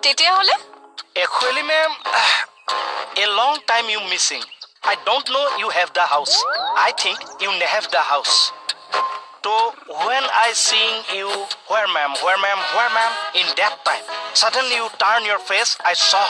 তেতিয়াহ'লে? Actually ma'am, a long time you missing. I don't know you have the house. I think you have the house. So when I seeing you, where ma'am, where ma'am, where ma'am, in that time, suddenly you turn your face, I saw.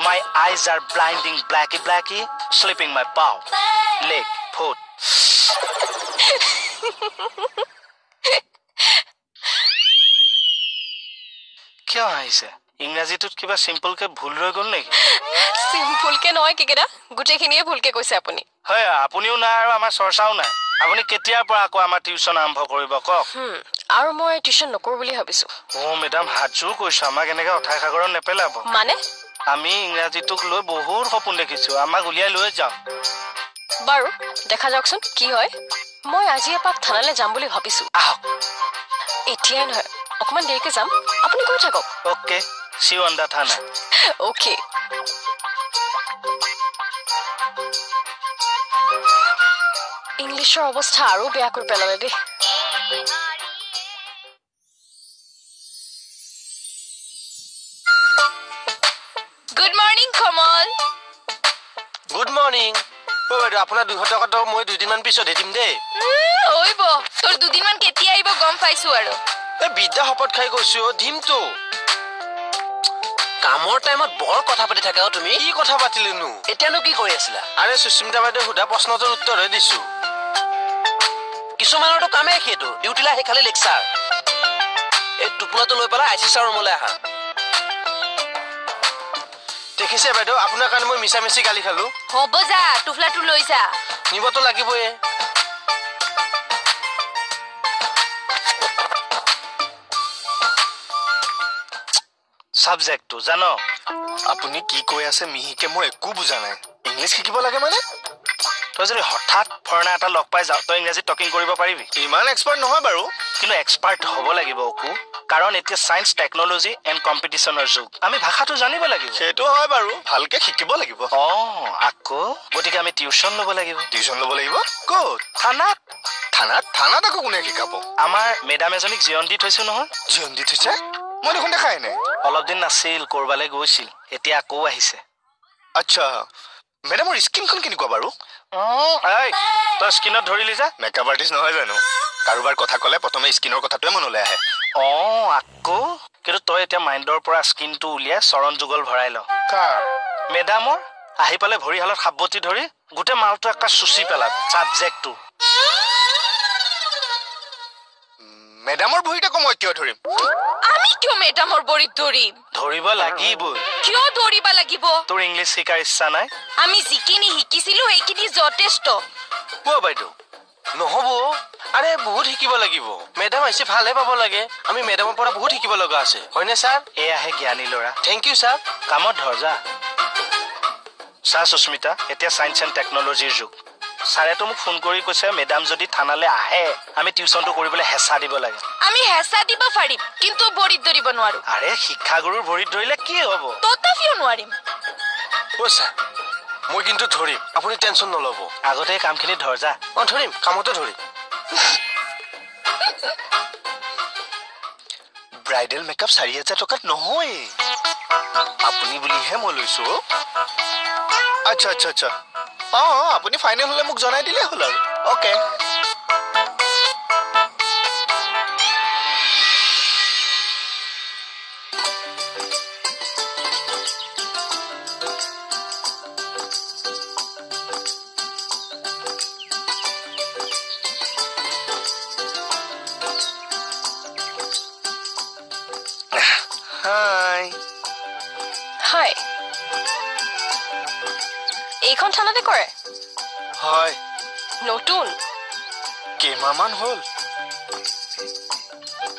My eyes are blinding blacky blacky, slipping my paw, leg, foot. কিয় আহিছে? ইংৰাজীটোত কিবা চিম্পলকে ভুল ৰৈ গ'ল নেকি? চিম্পলকে নহয় কেকেদা, গোটেইখিনিয়ে ভুলকে কৈছে আপুনি। হয়, আপুনিও নাই আৰু আমাৰ চৰ্চাও নাই। আপুনি কেতিয়াৰ পৰা আকৌ আমাৰ টিউচন আৰম্ভ কৰিব কওক? আৰু মই টিউচন নকৰো বুলি ভাবিছো। অ' মেডাম, হাতযোৰ কৈছো, আমাক এনেকে অথাই সাগৰত নেপেলাব। মানে? আমি ইংৰাজীটোক লৈ বহুত সপোন দেখিছো, আমাক উলিয়াই লৈ যাওক। বাৰু দেখা যাওকচোন কি হয়। মই আজি এপাক থানালৈ যাম বুলি ভাবিছো। আহক। এতিয়াই নহয়, অকণমান দেৰিকে যাম, আপুনি গৈ থাকক। Okay, see you on the থানা। অ'কে। ইংলিছৰ অৱস্থা আৰু বেয়া কৰি পেলালে দেই। Good morning Kamal. Good morning. অ বাইদেউ, আপোনাৰ 200 টকাটো মই দুদিনমান পিছতহে দিম দেই। হইব, তোৰ দুদিনমান কেতিয়া আহিব গম পাইছো আৰু। এই বিদ্যা শপত খাই কৈছো, দিমতো। কামৰ টাইমত বৰ কথা পাতি থাকা অ তুমি। কি কথা পাতিলেনো? এতিয়ানো কি কৰি আছিলা? আৰে সুস্মিতা বাইদেউ সোধা প্ৰশ্নটোৰ উত্তৰহে দিছো। কিছুমানৰতো কামেই সেইটো, ডিউটিলৈ আহি খালি লেকচাৰ। এই টোপোলাটো লৈ পেলাই I C ছাৰৰ ৰুমলৈ আহা। দেখিছে বাইদেউ, আপোনাৰ কাৰণে মই মিছা মিছি গালি খালো। হ'ব যা, টোপোলাটো লৈ যা। নিবতো লাগিবই। ছাবজেক্টটো জান? আপুনি কি কৈ আছে মিহিকে মই একো বুজা নাই। ইংলিছ শিকিব লাগে মানে? তই যদি হঠাৎ ফৰেনাৰ এটা লগ পাই যাওঁ, তই ইংৰাজীত টকিং কৰিব পাৰিবি? ইমান এক্সপাৰ্ট নহয় বাৰু, কিন্তু এক্সপাৰ্ট হ'ব লাগিব অকু। কাৰণ এতিয়া চায়েন্স, টেকনলজি এণ্ড কম্পিটিশ্যনৰ যুগ, আমি ভাষাটো জানিব লাগিব। সেইটো হয় বাৰু, ভালকে শিকিব লাগিব। অ' আকৌ গতিকে আমি টিউচন ল'ব লাগিব। টিউচন ল'ব লাগিব? ক'ত? থানাত। থানাত? থানাত আকৌ কোনে শিকাব? আমাৰ মেডাম এজনীক জিয়ণ দি থৈছো নহয়। জিয়ণ দি থৈছে? মই দেখোন দেখাই নাই। অলপ দিন নাছিল, ক'ৰবালৈ গৈছিল, এতিয়া আকৌ আহিছে। আচ্ছা, মেডামৰ স্কিনখন কেনেকুৱা বাৰু? তই স্কিনত ধৰিলি যে? মেকআপ আৰ্টিষ্ট নহয় জানো? কাৰোবাৰ কথা ক'লে প্ৰথমে স্কিনৰ কথাটোৱে মনলৈ আহে। অ' আকৌ কিন্তু তই এতিয়া মাইণ্ডৰ পৰা স্কিনটো উলিয়াই চৰণ যুগল ভৰাই ল। কাৰ? মেডামৰ। আহি পালে ভৰিহালত সাৱটি ধৰি গোটেই মালটো একা চুচি পেলাব ছাবজেক্টটো। মেডামৰ ভৰিত আকৌ মই কিয় ধৰিম? আমি কিয় মেডামৰ ভৰিত ধৰিম? ধৰিব লাগিবই। কিয় ধৰিব লাগিব? তোৰ ইংলিছ শিকাৰ ইচ্ছা নাই? আমি যিখিনি শিকিছিলো সেইখিনি যথেষ্ট। অ' বাইদেউ নহ'ব, আৰে বহুত শিকিব লাগিব। মেডাম আহিছে, ভালহে পাব লাগে। আমি মেডামৰ পৰা বহুত শিকিব লগা আছে, হয়নে ছাৰ? এয়াহে জ্ঞানী ল'ৰা। Thank you sir. কামত ধৰ যা। চা সুস্মিতা, এতিয়া চায়েন্স এণ্ড টেকনলজিৰ যুগ। ছাৰেতো মোক ফোন কৰি কৈছে, মেডাম যদি থানালৈ আহে আমি টিউচনটো কৰিবলৈ হেঁচা দিব লাগে। আমি হেঁচা দিব পাৰিম, কিন্তু ভৰিত ধৰিব নোৱাৰো। আৰে শিক্ষাগুৰুৰ ভৰিত ধৰিলে কি হ'ব? তথাপিও নোৱাৰিম। অ' ছাৰ, মই কিন্তু ধৰিম, আপুনি টেনশ্যন নল'ব। আগতে কামখিনি ধৰ যা। অ' ধৰিম, কামতে ধৰিম। ব্ৰাইডেল মেকআপ 4000 টকাত নহয়, আপুনি বুলিহে মই লৈছো। আচ্ছা আচ্ছা আচ্ছা, অঁ আপুনি ফাইনেল হ'লে মোক জনাই দিলেই হ'ল আৰু। অ'কে। হাই। হাই। এইখন থানাতে কৰে? হয়। নতুন? কেইমাহমান হ'ল।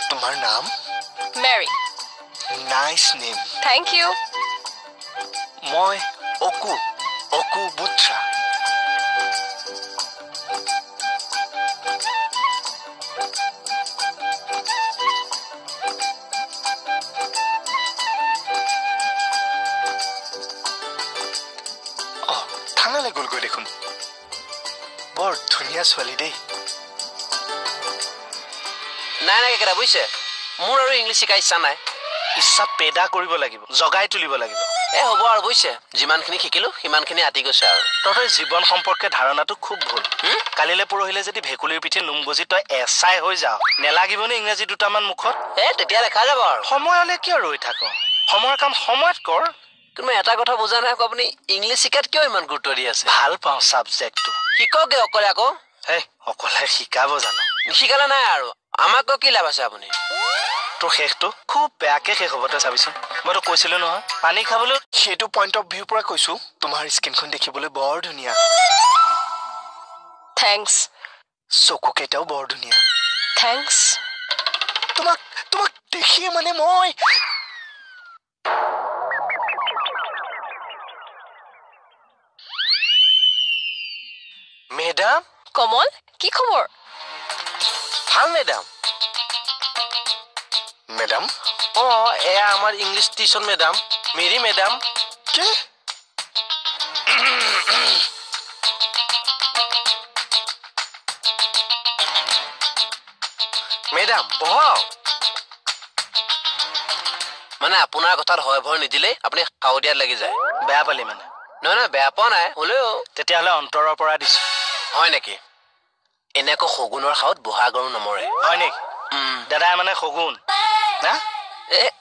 তোমাৰ নাম? Mary. Nice name. Thank you. মই অকু, অকু বুট্ৰা। থানালৈ গ'লগৈ দেখোন। বৰ ধুনীয়া ছোৱালী দেই। নাই নাই কেকেৰা, বুজিছে, মোৰ আৰু ইংলিছ শিকাৰ ইচ্ছা নাই। ইচ্ছা পেদা কৰিব লাগিব, জগাই তুলিব লাগিব। এই হ'ব আৰু বুজিছে, যিমানখিনি শিকিলো সিমানখিনি আঁতি গৈছে আৰু। তহঁতৰ জীৱন সম্পৰ্কে ধাৰণাটো খুব ভুল। কালিলৈ পৰহিলে যদি ভেকুলীৰ পিঠি নোম গজি তই এছাই হৈ যাৱ, নেলাগিবনে ইংৰাজী দুটামান মুখত? এই তেতিয়া দেখা যাব আৰু। সময়লৈ কিয় ৰৈ থাক? সময়ৰ কাম সময়ত কৰ। কিন্তু মই এটা কথা বুজা নাই আকৌ, আপুনি ইংলিছ শিকাত কিয় ইমান গুৰুত্ব দি আছে? ভাল পাওঁ ছাবজেক্টটো। শিককগে অকলে আকৌ। হেই, অকলে শিকাব জানো? নিশিকালে নাই আৰু, আমাক কি লাভ আছে আপুনি? তোৰ শেষটো খুব বেয়াকে শেষ হ'ব, তই চাবিচোন। মইতো কৈছিলো নহয় পানী খাবলৈ। সেইটো পইণ্ট অফ ভিউৰ পৰা কৈছো, তোমাৰ স্কিনখন দেখিবলৈ বৰ ধুনীয়া। Thanks. চকুকেইটাও বৰ ধুনীয়া। Thanks. তোমাক তোমাক দেখিয়ে মানে মই মেডাম। কমল, কি খবৰ? ভাল মেডাম। মেডাম? অ, এয়া আমাৰ English tuition madam, Mary madam. কি? মেডাম বহক। মানে আপোনাৰ কথাত হয় ভয় নিদিলেই আপুনি খাও দিয়াত লাগি যায়। বেয়া পালি মানে? নহয় নহয়, বেয়া পোৱা নাই, হ'লেও। তেতিয়াহ'লে অন্তৰৰ পৰা দিছো। হয় নেকি? এনেকৈ শগুনৰ খাওত বহা গৰু নমৰে। হয় নেকি? দাদাই মানে শগুন না?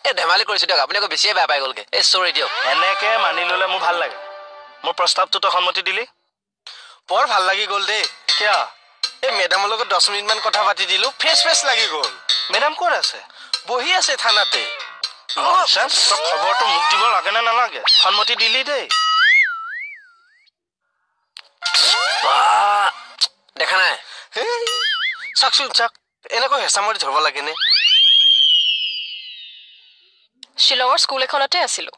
এ ধেমালি কৰিছো দিয়ক, আপুনি আকৌ বেছিয়ে বেয়া পাই গ'লগে। এই চৰি দিয়ক। এনেকে মানি ল'লে মোৰ ভাল লাগে। মোৰ প্ৰস্তাৱটো তই সন্মতি দিলি, বৰ ভাল লাগি গ'ল দেই। কিয়? এই মেডামৰ লগত 10 মিনিটমান কথা পাতি দিলো, ফ্ৰেছ ফ্ৰেছ লাগি গ'ল। মেডাম ক'ত আছে? বহি আছে থানাতে। তই খবৰটো মোক দিব লাগে নে নালাগে? সন্মতি দিলি দেই। দেখা নাই? চাওকচোন চাওক, এনেকৈ হেঁচা মাৰি ধৰিব লাগেনে? শ্বিলঙৰ স্কুল এখনতে আছিলো।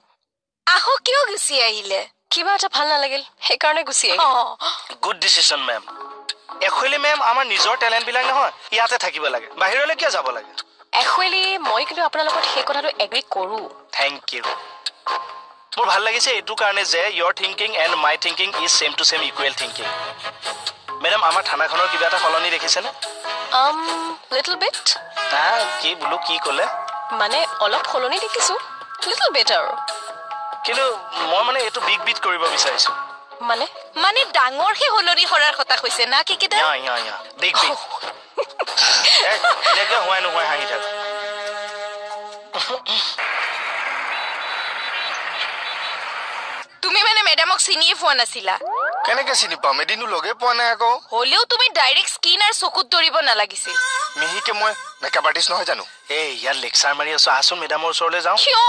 আহো, কিয় গুচি আহিলে? কিবা এটা ভাল নালাগিল, সেইকাৰণে গুচি আহিলো। Good decision ma'am. Actually ma'am, আমাৰ নিজৰ টেলেণ্টবিলাক নহয় ইয়াতে থাকিব লাগে, বাহিৰলৈ কিয় যাব লাগে? একচুৱেলি মই কিন্তু আপোনাৰ লগত সেই কথাটো এগ্ৰী কৰোঁ। Thank you. মোৰ ভাল লাগিছে এইটো কাৰণে যে your thinking and my thinking is same to same equal thinking. Madam, আমাৰ থানাখনৰ কিবা এটা সলনি দেখিছেনে? Little bit. কি বোলো, কি ক'লে? মানে অলপ সলনি দেখিছো, লিটল বিট আৰু। কিন্তু মই মানে এইটো বিগ বিট কৰিব বিচাৰিছো। মানে? মানে ডাঙৰকে সলনি কৰাৰ কথা কৈছে না কি কেইটা? Big bit. এনেকে হোৱাই নোহোৱাই হাঁহি থাক। তুমি মানে মেডামক চিনিয়ে পোৱা নাছিলা? কেনেকে চিনি পাম, এদিনো লগে পোৱা নাই আকৌ। হ'লেও তুমি ডাইৰেক্ট স্কিন আৰু চকুত ধৰিব নালাগিছিল। মিহিকে মই মেকআপ আৰ্টিষ্ট নহয় জানো? এই ইয়াত লেকচাৰ মাৰি আছো, আহচোন মেডামৰ ওচৰলৈ যাওঁ। কিয়?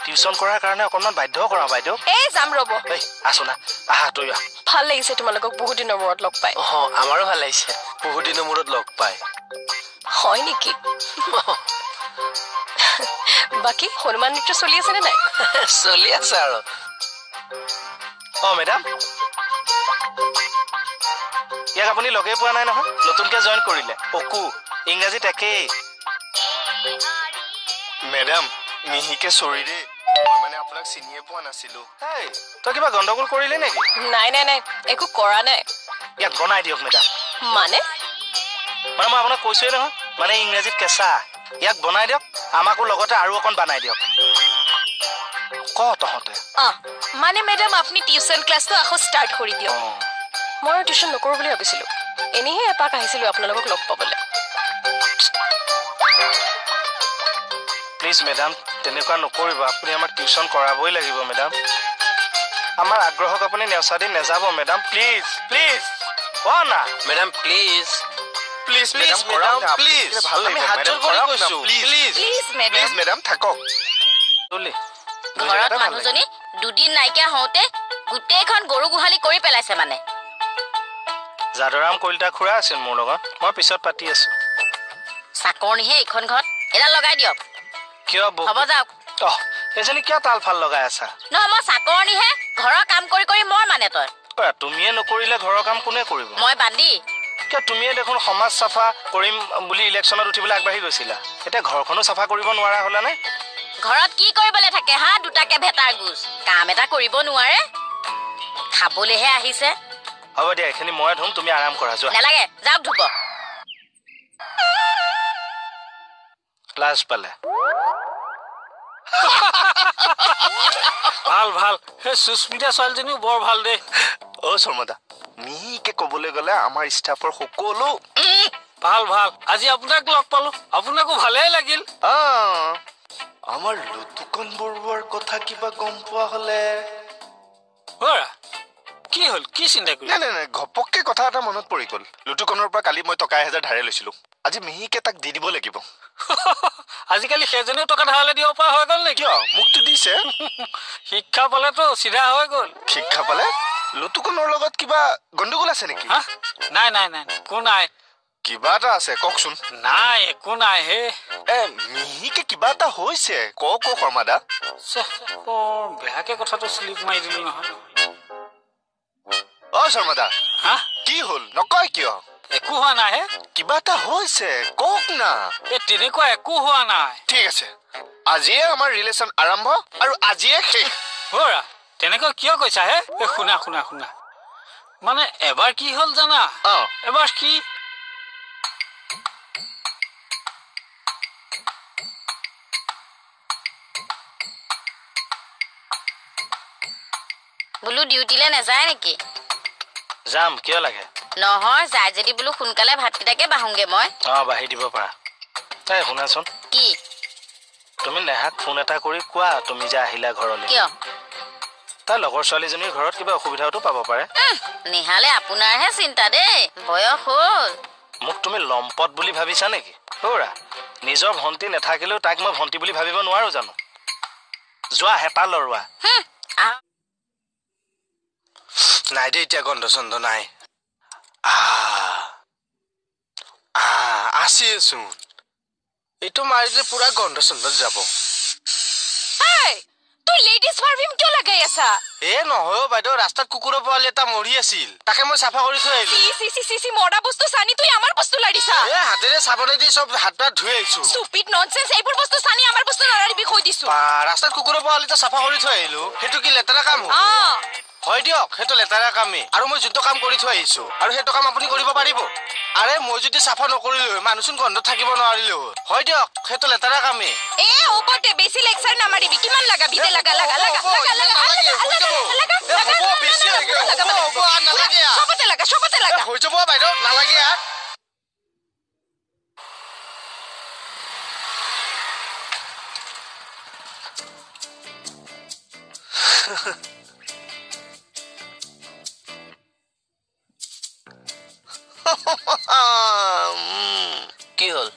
টিউচন কৰাৰ কাৰণে অকণমান বাধ্য কৰা বাইদেউ। এই যাম ৰ'ব। এই আছো না, আহা তই আহ। ভাল লাগিছে তোমালোকক বহুত দিনৰ মূৰত লগ পাই। অ, আমাৰো ভাল লাগিছে বহুত দিনৰ মূৰত লগ পাই। হয় নেকি? বাকী হনুমান নৃত্য চলি আছে নে নাই? চলি আছে আৰু। অ মেডাম, ইয়াক আপুনি লগেই পোৱা নাই নহয়, নতুনকৈ জইন কৰিলে। অকু, ইংৰাজীত একেই। মেডাম মিহিকে চৰি দেই, মই মানে আপোনাক চিনিয়ে পোৱা নাছিলো। তই কিবা গণ্ডগোল কৰিলি নেকি? নাই নাই নাই, একো কৰা নাই। ইয়াক বনাই দিয়ক মেডাম। মানে? মানে মই আপোনাক কৈছোৱেই নহয়, মানে ইংৰাজীত কেঁচা। ইয়াক বনাই দিয়ক, আমাকো লগতে আৰু অকণ বনাই দিয়ক। ক তহঁতে। মানে মেডাম আপুনি টিউচন ক্লাছটো আকৌ ষ্টাৰ্ট কৰি দিয়ক। মই আৰু টিউচন নকৰোঁ বুলি ভাবিছিলোঁ, এনেইহে এপাক আহিছিলোঁ আপোনালোকক লগ পাবলৈ। প্লিজ মেডাম, তেনেকুৱা নকৰিব। আপুনি আমাক টিউচন কৰাবই লাগিব মেডাম। আমাৰ আগ্ৰহক আপুনি নেওচা দি নাযাব মেডাম, প্লিজ প্লিজ। অ না madam, please please please madam, please. ভাল লাগিব মেডাম, প্লিজ প্লিজ মেডাম, থাকক। ঘৰত মানুহজনী দুদিন নাইকিয়া হওঁতে গোটেইখন গৰু গোহালি কৰি পেলাইছে। মানে যাদৰাম কলিতা খুৰা আছিল মোৰ লগত, মই পিছত পাতি আছো। চাকৰণিহে এইখন ঘৰত, এডাল লগাই দিয়ক। কিয় হ'ব যাওক। এজনী কিয় তাল ফাল লগাই আছা? নহয়, মই চাকৰণিহে, ঘৰৰ কাম কৰি কৰি মই মানে তই। তুমিয়ে নকৰিলে ঘৰৰ কাম কোনে কৰিব? মই বান্দি। কিয় তুমিয়ে দেখোন সমাজ চাফা কৰিম বুলি ইলেকশ্যনত উঠিবলৈ আগবাঢ়ি গৈছিলা, এতিয়া ঘৰখনো চাফা কৰিব নোৱাৰা হ'লা নে? ঘৰত কি কৰিবলৈ থাকে হা, দুটাকে ভেটাৰ গুজ, কাম এটা কৰিব নোৱাৰে, খাবলৈহে আহিছে। হ'ব দিয়া, এইখিনি মই ধুম, তুমি আৰাম কৰা, যোৱা। নালাগে, যাওক ধুব। লাজ পালে। ভাল ভাল, সেই সুস্মিতা ছোৱালীজনীও বৰ ভাল দেই। অ শৰ্মাদা, মিহিকে ক'বলৈ গ'লে আমাৰ ষ্টাফৰ সকলো ভাল ভাল। আজি আপোনাক লগ পালো, আপোনাকো ভালেই লাগিল। আমাৰ লুটুকন বৰুৱাৰ কথা কিবা গম পোৱা হ'লে। কি হ'ল, কি চিন্তা কৰি? নাই নাই নাই, ঘপককে কথা এটা মনত পৰি গ'ল। লুটুকনৰ পৰা কালি মই টকা 1000 ধাৰে লৈছিলো, আজি মিহিকে তাক দি দিব লাগিব। আজিকালি সেইজনেও টকা ধাৰলৈ দিব পৰা হৈ গ'ল নেকি? কিয়, মোকতো দিছে। শিক্ষা পালেতো চিধা হৈ গ'ল। শিক্ষা পালে? লুটুকনৰ লগত কিবা গণ্ডগোল আছে নেকি? নাই নাই নাই, একো নাই। কিবা এটা আছে, কওকচোন। নাই, একো নাই হে। এ মিহিকে কিবা এটা হৈছে, ক ক শৰ্মাদা। বৰ বেয়াকে কথাটো শ্লিপ মাৰি দিলো নহয়। অ শৰ্মাদা, হা কি হ'ল নকয় কিয়? একো হোৱা নাই হে। কিবা এটা হৈছে, কওক না। এই তেনেকুৱা একো হোৱা নাই। ঠিক আছে, আজিয়ে আমাৰ ৰিলেশ্যন আৰম্ভ আৰু আজিয়ে শেষ। হৰা, তেনেকৈ কিয় কৈছা হে? এই শুনা শুনা শুনা, মানে এবাৰ কি হ'ল জানা? এবাৰ কি, বোলো ডিউটিলে নাযায় নেকি? যাম, কিয় লাগে? নহয়, যায় যদি বোলো সোনকালে ভাতকেইটাকে বাঢ়োংগে মই। অ বাঢ়ি দিব পাৰা। তাই শুনাচোন। কি? তুমি নেহাক ফোন এটা কৰি কোৱা তুমি যে আহিলা ঘৰলৈ। কিয়? তাই লগৰ ছোৱালীজনীৰ ঘৰত কিবা অসুবিধাওতো পাব পাৰে। নেহালে আপোনাৰহে চিন্তা দেই, বয়স হ'ল। মোক তুমি লম্পট বুলি ভাবিছা নেকি? হৌৰা, নিজৰ ভণ্টি নাথাকিলেও তাইক মই ভণ্টি বুলি ভাবিব নোৱাৰো জানো? যোৱা হেঁপাহ লৰোৱা। নাই দেই, এতিয়া গন্ধ চন্ধ নাই। আছেচোন, এইটো মাৰিলে পুৰা গন্ধ চন্ধ যাব। তই লেডিজ পাৰফিউম কিয় লগাই আছা? এ নহয় বাইদেউ, ৰাস্তাত কুকুৰৰ পোৱালি এটা মৰি আছিল, তাকে মই চাফা কৰি থৈ আহিলো। চি চি চি চি, মৰা বস্তু চানি তুই আমাৰ বস্তু লাৰিছা? এ হাতেৰে চাবনে দি চব হাত পাত ধুই আহিছো। ষ্টুপিড ননসেন্স, এইবোৰ বস্তু চানি আমাৰ বস্তু নালাৰিবি কৈ দিছো। ৰাস্তাত কুকুৰৰ পোৱালি এটা চাফা কৰি থৈ আহিলো, সেইটো কি লেতেৰা কাম? হয় দিয়ক, সেইটো লেতেৰা কামেই। আৰু মই যোনটো কাম কৰি থৈ আহিছো, আৰু সেইটো কাম আপুনি কৰিব পাৰিব? আৰে মই যদি চাফা নকৰিলো মানুহচোন গন্ধত থাকিব নোৱাৰিলো। হয় দিয়ক, সেইটো লেতেৰা কামেই। এ হ'ব দে, বেছি লেকচাৰ নামাৰিবি। কিমান লাগাবি দে, লাগা লাগা লাগা লাগা লাগা লাগা হ'ব, বেছি হ'ব, নালাগে, চবতে লাগা, চবতে লাগা। হৈ যাব বাইদেউ, নালাগে। কি হ'ল?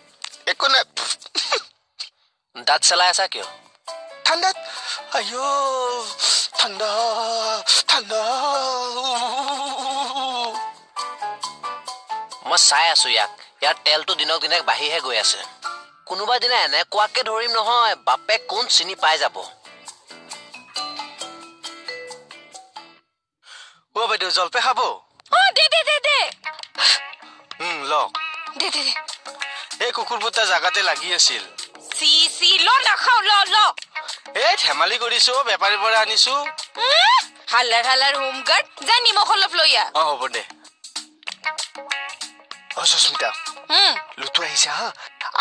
একো নাই। দাঁত চেলাই আছা কিয়? ঠাণ্ডাত। আইঅ ঠাণ্ডা ঠাণ্ডা। মই চাই আছো ইয়াক, ইয়াৰ তেলটো দিনক দিনে বাঢ়িহে গৈ আছে। কোনোবা দিনা এনেকুৱাকে ধৰিম নহয়, বাপেক কোন চিনি পাই যাব। অ বাইদেউ, জলপে খাব? অ দে দে দে দে। লওক। দে দে দে। এই কুকুৰবোৰ তাৰ জাগাতে লাগি আছিল। চি চি, ল নাখাওঁ, ল ল। এই ধেমালি কৰিছো, বেপাৰীৰ পৰা আনিছো। হালাৰ হালাৰ হোমগাৰ্ড, যা নিমখ অলপ লৈ আহ। অ হ'ব দে। অ সুস্মিতা, লুটু আহিছে হা।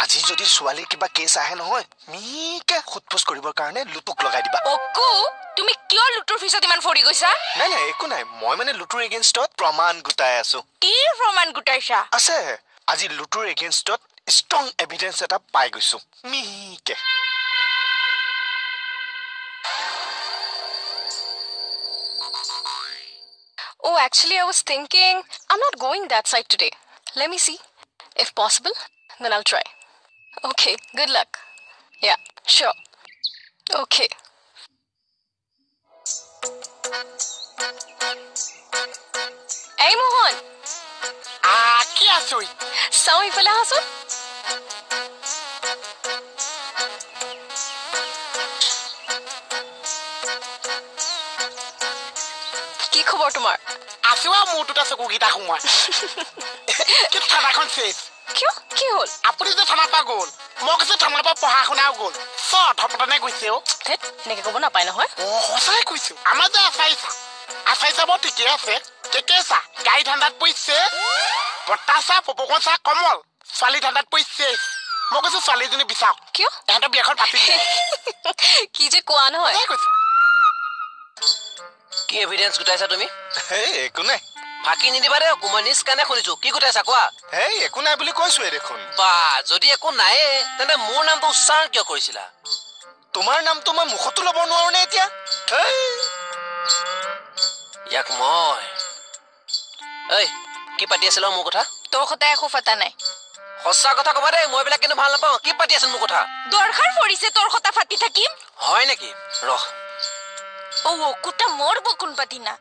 আজি যদি ছোৱালীৰ কিবা কেছ আহে নহয়, মিহিকে সোধ-পোছ কৰিবৰ কাৰণে লুটুক লগাই দিবা। অকু, তুমি কিয় লুটুৰ পিছত ইমান ফৰি গৈছা? নাই নাই, একো নাই। মই মানে লুটুৰ এগেইনষ্টত প্ৰমাণ গোটাই আছো। কি প্ৰমাণ গোটাইছা? আছে, আজি লুটুৰ এগেইনষ্টত ষ্ট্ৰং এভিডেন্স এটা পাই গৈছো মিহিকে। Oh, actually, I was thinking I'm not going that side today. Let me see. If possible, then I'll try. Okay, good luck. Yeah, sure. Okay. Hey, Mohan. কি আছই? চাওঁ ইফালে আহাচোন। কি খবৰ তোমাৰ? আছো আৰু, মোৰ দুটা চকুকেইটা সোমোৱাই। কিন্তু থানাখন চেচ। কিয়, কি হ'ল? আপুনি যে থানাৰ পৰা গ'ল, মই কৈছো থানাৰ পৰা পঢ়া শুনাও গ'ল, চব ধপটনে গৈছে। অ ধেত, এনেকে ক'ব নাপায় নহয়। অ সঁচাই কৈছো। আমাৰ যে আচাইছা, আচাইছা বৰ ঠিকে আছে। কেকেচা গাড়ী ঠাণ্ডাত পৰিছে, বতাহ চাহ পপকন চাহ কমল, ছোৱালী ঠাণ্ডাত পৰিছে। মই কৈছো ছোৱালীজনী বিচাৰক। কিয়? এহঁতৰ বিয়াখন পাতি দিয়ে। কি যে কোৱা নহয়। কৈছো। কি এভিডেন্স গোটাইছা তুমি? এই একো নাই। ফাঁকি নিদিবা দেই, মই নিজ কাণে শুনিছো। কি গোটাইছা কোৱা? এই একো নাই বুলি কৈছোৱে দেখোন। বা যদি একো নাইয়ে তেন্তে মোৰ নামটো উচ্চাৰণ কিয় কৰিছিলা? তোমাৰ নামটো মই মুখতো ল'ব নোৱাৰো নে এতিয়া? ইয়াক মই ঐ কি পাতি আছিলা মোৰ কথা? তোৰ কথা একো ফটা নাই। সঁচা কথা ক'বা দেই, মই এইবিলাক কিন্তু ভাল নাপাওঁ। কি পাতি আছিল মোৰ কথা? দৰকাৰ পৰিছে তোৰ কথা ফাটি থাকিম। হয় নেকি? ৰহ। অ কুটা মৰব কোনোবা দিনা।